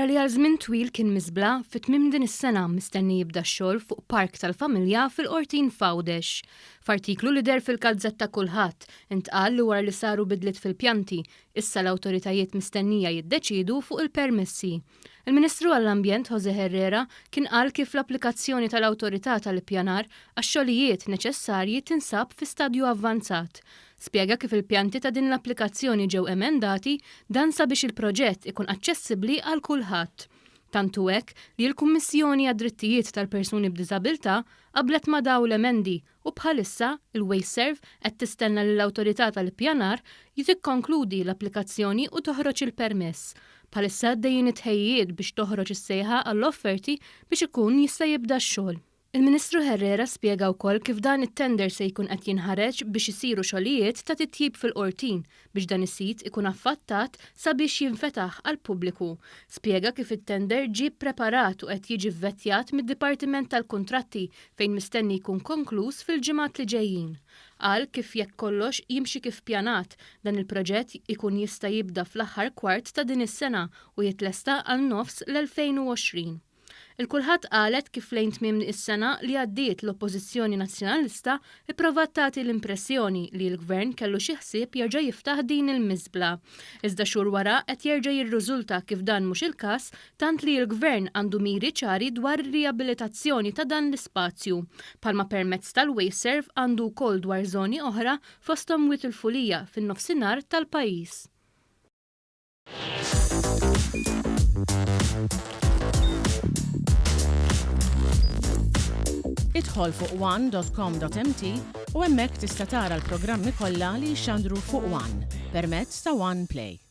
Wara li għal żmien twil kien miżbla, fi tmiem din is-sena mistenni jibda x-xogħol fuq park tal-familja fil-Qortin f'Għawdex. F'artiklu li deher fil-gazzetta Kullħadd, intqal li wara li saru bidliet fil-pjanti, issa l-awtoritajiet mistennija jiddeċiedu fuq il-permessi. Il-Ministru għall-Ambjent José Herrera kien qal kif l-applikazzjoni tal-Awtorità tal-Ippjanar għax-xogħlijiet neċessarji tinsab fi stadju avvanzat. Spjega kif il-pjanti ta' din l-applikazzjoni ġew emendati, dan sabiex il-proġett ikun aċċessibbli għal kulħadd. Tant hu hekk li l-Kummissjoni għad-Drittijiet tal-Persuni b'Diżabilità qablet ma' daw l-emendi u bħalissa il-WasteServ qed tistenna lill-Awtorità tal-Ippjanar tikkonkludi l-applikazzjoni u toħroġ il-permess. Bħalissa għaddejjin it-tħejjijiet biex toħroġ is-sejħa għall-offerti biex ikun jista' jibda x-xogħol. Il-Ministru Herrera spjega wkoll kif dan it-tender se jkun qed jinħareġ biex isiru xogħlijiet ta' titjib fil-Qortin biex dan is-sit ikun affattat sabiex jinfetaħ għall-pubbliku. Spjega kif it-tender ġie ppreparat u qed jiġi vvettjat mid-Dipartiment tal-Kuntratti fejn mistenni jkun konkluż fil-ġimgħat li ġejjin. Qal kif jekk kollox jimxi kif ppjanat, dan il-proġett ikun jista' jibda fl-aħħar kwart ta' din is-sena u jitlesta għal nofs l-2020. Il-Kulħadd qalet kif lejn tmiem is-sena li għaddiet l-Oppożizzjoni Nazzjonalista pprovat tagħti l-impressjoni li l-Gvern kellu xi ħsieb jerġa' jiftaħ din il-miżbla. Iżda xhur wara qed jerġa' jirriżulta kif dan mhux il-każ tant li l-Gvern għandu miri ċari dwar ir-riabilitazzjoni ta' dan l-ispazju, bħalma permezz tal-WasteServ għandu wkoll dwar żoni oħra fosthom Wied il-Fulija fin-Nofsinhar tal-pajjiż. Idħol fuq one.com.mt u hemmhekk tista' tara l-programmi kollha li jixxandru fuq One permezz ta' One Play.